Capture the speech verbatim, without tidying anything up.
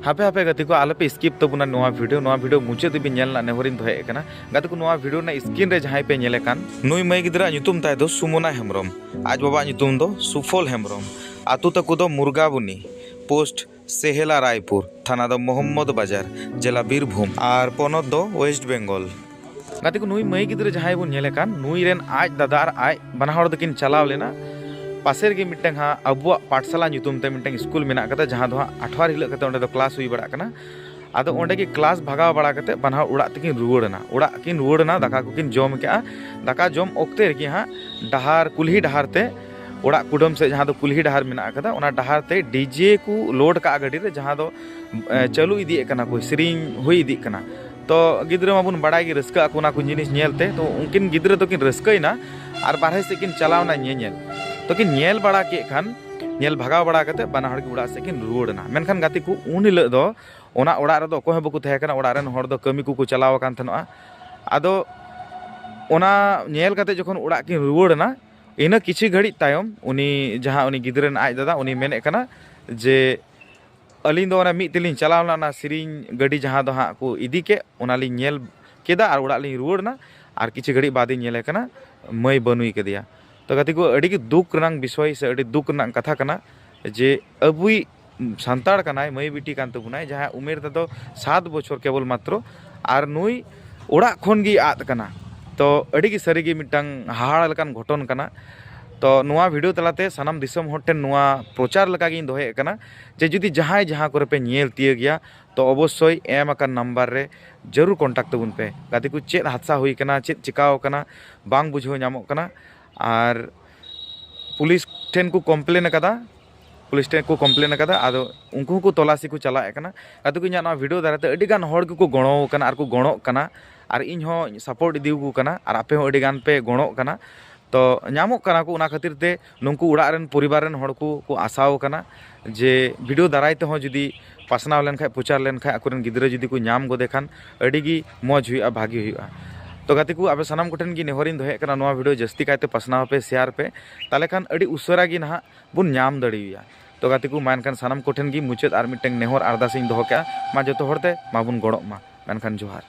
ᱦᱟᱯᱮ ᱦᱟᱯᱮ ᱜᱟᱛᱮ ᱠᱚ, ᱟᱞᱚᱯᱮ skip ᱛᱟᱵᱚᱱᱟ ᱱᱚᱣᱟ video᱾ ᱱᱚᱣᱟ video ᱢᱩᱪᱟᱹᱫ ᱫᱷᱟᱹᱵᱤᱡ ᱧᱮᱞ ᱨᱮᱱᱟᱜ ᱱᱮᱦᱚᱨᱤᱧ ᱫᱚᱦᱚᱭᱮᱫ ᱠᱟᱱᱟ᱾ ᱜᱟᱛᱮ ᱠᱚ, ᱱᱚᱣᱟ video ᱨᱮᱱᱟᱜ screen ᱨᱮ ᱡᱟᱦᱟᱸᱭ ᱯᱮ ᱧᱮᱞᱮ ᱠᱟᱱ, ᱱᱩᱭ ᱢᱟᱹᱭ ᱜᱤᱫᱽᱨᱟᱹᱣᱟᱜ ᱧᱩᱛᱩᱢ ᱛᱟᱭ ᱫᱚ ᱥᱩᱢᱚᱱᱟ ᱦᱮᱢᱵᱨᱚᱢ, ᱟᱡ ᱵᱟᱵᱟᱣᱟᱜ ᱧᱩᱛᱩᱢ ᱫᱚ ᱥᱩᱯᱷᱚᱞ ᱦᱮᱢᱵᱨᱚᱢ, ᱟᱛᱳ ᱛᱟᱠᱚ ᱫᱚ ᱢᱩᱨᱜᱟᱵᱩᱱᱤ, post ᱥᱮᱦᱮᱞᱟ ᱨᱟᱭᱯᱩᱨ, ᱛᱷᱟᱱᱟ ᱫᱚ ᱢᱚᱦᱚᱢᱢᱚᱫᱽ ᱵᱟᱡᱟᱨ, ᱡᱮᱞᱟ ᱵᱤᱨᱵᱷᱩᱢ ᱟᱨ ᱯᱚᱱᱚᱛ ᱫᱚ West Bengal᱾ ᱜᱟᱛᱮ ᱠᱚ, ᱱᱩᱭ ᱢᱟᱹᱭ ᱜᱤᱫᱽᱨᱟᱹ ᱡᱟᱦᱟᱸᱭ ᱵᱚᱱ ᱧᱮᱞᱮ ᱠᱟᱱ, ᱱᱩᱭ ᱨᱮᱱ ᱟᱡ ᱫᱟᱫᱟ ᱟᱨ ᱟᱡ ᱵᱟᱱᱟ ᱦᱚᱲ ᱫᱚᱠᱤᱱ ᱪᱟᱞᱟᱣ ᱞᱮᱱᱟ ᱯᱟᱥᱮ ᱨᱮᱜᱮ ᱢᱤᱫᱴᱟᱝ ᱦᱟᱸᱜ ᱟᱵᱚᱣᱟᱜ ᱯᱟᱴᱥᱟᱞᱟ ᱧᱩᱛᱩᱢ ᱛᱮ ᱢᱤᱫᱴᱟᱝ ᱥᱠᱩᱞ ᱢᱮᱱᱟᱜ ᱠᱟᱫᱟ, ᱡᱟᱦᱟᱸ ᱫᱚ ᱦᱟᱸᱜ ᱟᱴᱷᱣᱟᱨ ᱦᱤᱞᱳᱜ ᱠᱟᱛᱮ ᱚᱸᱰᱮ ᱫᱚ ᱠᱞᱟᱥ ᱦᱩᱭ ᱵᱟᱲᱟᱜ ᱠᱟᱱᱟ᱾ ᱟᱫᱚ ᱚᱸᱰᱮ ᱜᱮ ᱠᱞᱟᱥ ᱵᱷᱟᱜᱟᱣ ᱵᱟᱲᱟ ᱠᱟᱛᱮ ᱵᱟᱱᱟ ᱦᱚᱲ ᱚᱲᱟᱜ ᱛᱮᱠᱤᱱ ᱨᱩᱣᱟᱹᱲ ᱮᱱᱟ᱾ ᱚᱲᱟᱜ ᱠᱤᱱ ᱨᱩᱣᱟᱹᱲ ᱮᱱᱟ, ᱫᱟᱠᱟ ᱠᱚᱠᱤᱱ ᱡᱚᱢ ᱠᱮᱜᱼᱟ᱾ ᱫᱟᱠᱟ ᱡᱚᱢ ᱚᱠᱛᱮ ᱨᱮᱜᱮ ᱦᱟᱸᱜ ᱰᱟᱦᱟᱨ, ᱠᱩᱞᱦᱤ ᱰᱟᱦᱟᱨ ᱛᱮ ᱚᱲᱟᱜ ᱠᱩᱰᱟᱹᱢ ᱥᱮᱫ, ᱡᱟᱦᱟᱸ ᱫᱚ ᱠᱩᱞᱦᱤ ᱰᱟᱦᱟᱨ ᱢᱮᱱᱟᱜ ᱟᱠᱟᱫᱟ, ᱚᱱᱟ ᱰᱟᱦᱟᱨ ᱛᱮ DJ ᱠᱚ load ᱠᱟᱜᱼᱟ ᱜᱟᱹᱰᱤ ᱨᱮ, ᱡᱟᱦᱟᱸ ᱫᱚ, ᱮ, ᱪᱟᱹᱞᱩ ᱤᱫᱤᱭᱮᱫ ᱠᱟᱱᱟ ᱠᱚ, ᱥᱮᱨᱮᱧ ᱦᱩᱭ ᱤᱫᱤᱜ ᱠᱟᱱᱟ᱾ ᱛᱚ ᱜᱤᱫᱽᱨᱟᱹ ᱢᱟᱵᱚᱱ ᱵᱟᱲᱟᱭ ᱜᱮ, ᱨᱟᱹᱥᱠᱟᱹᱜ ᱟᱠᱚ ᱚᱱᱟ ᱠᱚ ᱡᱤᱱᱤᱥ ᱧᱮᱞ ᱛᱮ᱾ ᱛᱚ ᱩᱱᱠᱤᱱ ᱜᱤᱫᱽᱨᱟᱹ ᱫᱚᱠᱤᱱ ᱨᱟᱹᱥᱠᱟᱹᱭᱮᱱᱟ ᱟᱨ ᱵᱟᱨᱦᱮ ᱥᱮᱫ ᱠᱤᱱ ᱪᱟᱞᱟᱣ ᱮᱱᱟ ᱧᱮᱧᱮᱞ᱾ ᱛᱚ ᱠᱤᱱ ᱧᱮᱞ ᱵᱟᱲᱟ ᱠᱮᱫ ᱠᱷᱟᱱ, ᱧᱮᱞ ᱵᱷᱟᱜᱟᱣ ᱵᱟᱲᱟ ᱠᱟᱛᱮ ᱵᱟᱱᱟ ᱦᱚᱲ ᱜᱮ ᱚᱲᱟᱜ ᱥᱮᱫ ᱠᱤᱱ ᱨᱩᱣᱟᱹᱲ ᱮᱱᱟ᱾ ᱢᱮᱱᱠᱷᱟᱱ ᱜᱟᱛᱮ ᱠᱚ, ᱩᱱ ᱦᱤᱞᱳᱜ ᱫᱚ ᱚᱱᱟ ᱚᱲᱟᱜ ᱨᱮᱫᱚ ᱚᱠᱚᱭ ᱦᱚᱸ ᱵᱟᱠᱚ ᱛᱟᱦᱮᱸ ᱠᱟᱱᱟ, ᱚᱲᱟᱜ ᱨᱮᱱ ᱦᱚᱲ ᱫᱚ ᱠᱟᱹᱢᱤ ᱠᱚᱠᱚ ᱪᱟᱞᱟᱣ ᱟᱠᱟᱱ ᱛᱟᱦᱮᱱᱚᱜᱼᱟ᱾ ᱟᱫᱚ ᱚᱱᱟ ᱧᱮᱞ ᱠᱟᱛᱮ ᱡᱚᱠᱷᱚᱱ ᱚᱲᱟᱜ ᱠᱤᱱ ᱨᱩᱣᱟᱹᱲ ᱮᱱᱟ, ᱤᱱᱟᱹ ᱠᱤᱪᱷᱩ ᱜᱷᱟᱹᱲᱤᱡ ᱛᱟᱭᱚᱢ ᱩᱱᱤ ᱡᱟᱦᱟᱸ ᱩᱱᱤ ᱜᱤᱫᱽᱨᱟᱹ ᱨᱮᱱ ᱟᱡ ᱫᱟᱫᱟ, ᱩᱱᱤ ᱢᱮᱱᱮᱫ ᱠᱟᱱᱟ ᱡᱮ, "ᱟᱹᱞᱤᱧ ᱫᱚ ᱚᱱᱟ ᱢᱤᱫ ᱛᱮᱞᱤᱧ ᱪᱟᱞᱟᱣ ᱞᱮᱱᱟ, ᱚᱱᱟ ᱥᱮᱨᱮᱧ ᱜᱟᱹᱰᱤ ᱡᱟᱦᱟᱸ ᱫᱚ ᱦᱟᱸᱜ ᱠᱚ ᱤᱫᱤ ᱠᱮᱫ, ᱚᱱᱟᱞᱤᱧ ᱧᱮᱞ ᱠᱮᱫᱟ ᱟᱨ ᱚᱲᱟᱜ ᱞᱤᱧ ᱨᱩᱣᱟᱹᱲ ᱮᱱᱟ, ᱟᱨ ᱠᱤᱪᱷᱩ ᱜᱷᱟᱹᱲᱤᱡ ᱵᱟᱫᱤᱧ ᱧᱮᱞᱮ ᱠᱟᱱᱟ ᱢᱟᱹᱭ ᱵᱟᱹᱱᱩᱭ ᱠᱟᱫᱮᱭᱟ᱾" ᱛᱚ ᱜᱟᱛᱮ ᱠᱚ, ᱟᱹᱰᱤ ᱜᱮ ᱫᱩᱠ ᱨᱮᱱᱟᱜ ᱵᱤᱥᱚᱭ ᱥᱮ ᱟᱹᱰᱤ ᱫᱩᱠ ᱨᱮᱱᱟᱜ ᱠᱟᱛᱷᱟ ᱠᱟᱱᱟ ᱡᱮ ᱟᱵᱚᱭᱤᱡ ᱥᱟᱱᱛᱟᱲ ᱠᱟᱱᱟᱭ, ᱢᱟᱹᱭ ᱵᱤᱴᱤ ᱠᱟᱱ ᱛᱟᱵᱚᱱᱟᱭ, ᱡᱟᱦᱟᱸᱭᱟᱜ ᱩᱢᱮᱨ ᱛᱟᱫᱚ ᱥᱟᱛ ᱵᱚᱪᱷᱚᱨ ᱠᱮᱵᱚᱞ ᱢᱟᱛᱨᱚ, ᱟᱨ ᱱᱩᱭ ᱚᱲᱟᱜ ᱠᱷᱚᱱ ᱜᱮᱭ ᱟᱫ ᱠᱟᱱᱟ᱾ ᱛᱚ ᱟᱹᱰᱤ ᱜᱮ ᱥᱟᱹᱨᱤ ᱜᱮ ᱢᱤᱫᱴᱟᱝ ᱦᱟᱦᱟᱲᱟ ᱞᱮᱠᱟᱱ ᱜᱷᱚᱴᱚᱱ ᱠᱟᱱᱟ᱾ ᱛᱚ ᱱᱚᱣᱟ video ᱛᱟᱞᱟᱛᱮ ᱥᱟᱱᱟᱢ ᱫᱤᱥᱚᱢ ᱦᱚᱲ ᱴᱷᱮᱱ ᱱᱚᱣᱟ ᱯᱨᱚᱪᱟᱨ ᱞᱮᱠᱟ ᱜᱤᱧ ᱫᱚᱦᱚᱭᱮᱫ ᱠᱟᱱᱟ ᱡᱮ ᱡᱩᱫᱤ ᱡᱟᱦᱟᱸᱭ ᱡᱟᱦᱟᱸ ᱠᱚᱨᱮ ᱯᱮ ᱧᱮᱞ ᱛᱤᱭᱟᱹᱜᱮᱭᱟ, ᱛᱚ ᱚᱵᱚᱥᱥᱳᱭ ᱮᱢ ᱟᱠᱟᱱ ᱱᱟᱢᱵᱟᱨ ᱨᱮ ᱡᱟᱹᱨᱩᱲ contact ᱛᱟᱵᱚᱱ ᱯᱮ᱾ ᱜᱟᱛᱮ ᱠᱚ, ᱪᱮᱫ ᱦᱟᱫᱥᱟ ᱦᱩᱭ ᱠᱟᱱᱟ, ᱪᱮᱫ ᱪᱤᱠᱟᱣ ᱠᱟᱱᱟ, ᱵᱟᱝ ᱵᱩᱡᱷᱟᱹᱣ ᱧᱟᱢᱚᱜ ᱠᱟᱱᱟ᱾ ᱟᱨ ᱯᱩᱞᱤᱥ ᱴᱷᱮᱱ ᱠᱚ complain ᱟᱠᱟᱫᱟ, ᱯᱩᱞᱤᱥ ᱴᱷᱮᱱ ᱠᱚ complain ᱟᱠᱟᱫᱟ᱾ ᱟᱫᱚ ᱩᱱᱠᱩ ᱦᱚᱸᱠᱚ ᱛᱚᱞᱟᱥᱤ ᱠᱚ ᱪᱟᱞᱟᱣᱮᱫ ᱠᱟᱱᱟ᱾ ᱜᱟᱛᱮ ᱠᱚ, ᱤᱧᱟᱹᱜ ᱱᱚᱣᱟ video ᱫᱟᱨᱟᱭ ᱛᱮ ᱟᱹᱰᱤ ᱜᱟᱱ ᱦᱚᱲ ᱜᱮᱠᱚ ᱜᱚᱲᱚ ᱟᱠᱟᱱᱟ ᱟᱨ ᱠᱚ ᱜᱚᱲᱚᱜ ᱠᱟᱱᱟ, ᱟᱨ ᱤᱧ ᱦᱚᱸ support ᱤᱫᱤ ᱟᱠᱚ ᱠᱟᱱᱟ, ᱟᱨ ᱟᱯᱮ ᱦᱚᱸ ᱟᱹᱰᱤ ᱜᱟᱱ ᱯᱮ ᱜᱚᱲᱚᱜ ᱠᱟᱱᱟ᱾ ᱛᱚ ᱧᱟᱢᱚᱜ ᱠᱟᱱᱟ ᱠᱚ, ᱚᱱᱟ ᱠᱷᱟᱹᱛᱤᱨ ᱛᱮ ᱱᱩᱠᱩ ᱚᱲᱟᱜ ᱨᱮᱱ, ᱯᱚᱨᱤᱵᱟᱨ ᱨᱮᱱ ᱦᱚᱲ ᱠᱚ, ᱠᱚ ᱟᱥᱟᱣ ᱠᱟᱱᱟ ᱡᱮ video ᱫᱟᱨᱟᱭ ᱛᱮᱦᱚᱸ ᱡᱩᱫᱤ ᱯᱟᱥᱱᱟᱣ ᱞᱮᱱᱠᱷᱟᱡ, ᱯᱨᱚᱪᱟᱨ ᱞᱮᱱᱠᱷᱟᱡ, ᱟᱠᱚᱨᱮᱱ ᱜᱤᱫᱽᱨᱟᱹ ᱡᱩᱫᱤ ᱠᱚ ᱧᱟᱢ ᱜᱚᱫᱮ ᱠᱷᱟᱱ, ᱟᱹᱰᱤ ᱜᱮ ᱢᱚᱡᱽ ᱦᱩᱭᱩᱜᱼᱟ, ᱵᱷᱟᱜᱮ ᱦᱩᱭᱩᱜᱼᱟ᱾ ᱛᱚ ᱜᱟᱛᱮ ᱠᱚ, ᱟᱯᱮ ᱥᱟᱱᱟᱢ ᱠᱚᱴᱷᱮᱱ ᱜᱮ ᱱᱮᱦᱚᱨᱤᱧ ᱫᱚᱦᱚᱭᱮᱫ ᱠᱟᱱᱟ, ᱱᱚᱣᱟ video ᱡᱟᱹᱥᱛᱤ ᱠᱟᱭᱛᱮ ᱯᱟᱥᱱᱟᱣ ᱯᱮ, share ᱯᱮ, ᱛᱟᱦᱞᱮ ᱠᱷᱟᱱ ᱟᱹᱰᱤ ᱩᱥᱟᱹᱨᱟ ᱜᱮ ᱱᱟᱦᱟᱜ ᱵᱚᱱ ᱧᱟᱢ ᱫᱟᱲᱮᱭᱟᱭᱟ᱾ ᱛᱚ ᱜᱟᱛᱮ ᱠᱚ, ᱢᱟ ᱮᱱᱠᱷᱟᱱ ᱥᱟᱱᱟᱢ ᱠᱚᱴᱷᱮᱱ ᱜᱮ ᱢᱩᱪᱟᱹᱫ ᱟᱨ ᱢᱤᱫᱴᱟᱝ ᱱᱮᱦᱚᱨ ᱟᱨᱫᱟᱥ ᱤᱧ ᱫᱚᱦᱚ ᱠᱮᱜᱼᱟ, ᱢᱟ ᱡᱚᱛᱚ ᱦᱚᱲᱛᱮ ᱢᱟᱵᱚᱱ ᱜᱚᱲᱚᱜ ᱢᱟ᱾ ᱢᱮᱱᱠᱷᱟᱱ ᱡᱚᱦᱟᱨ᱾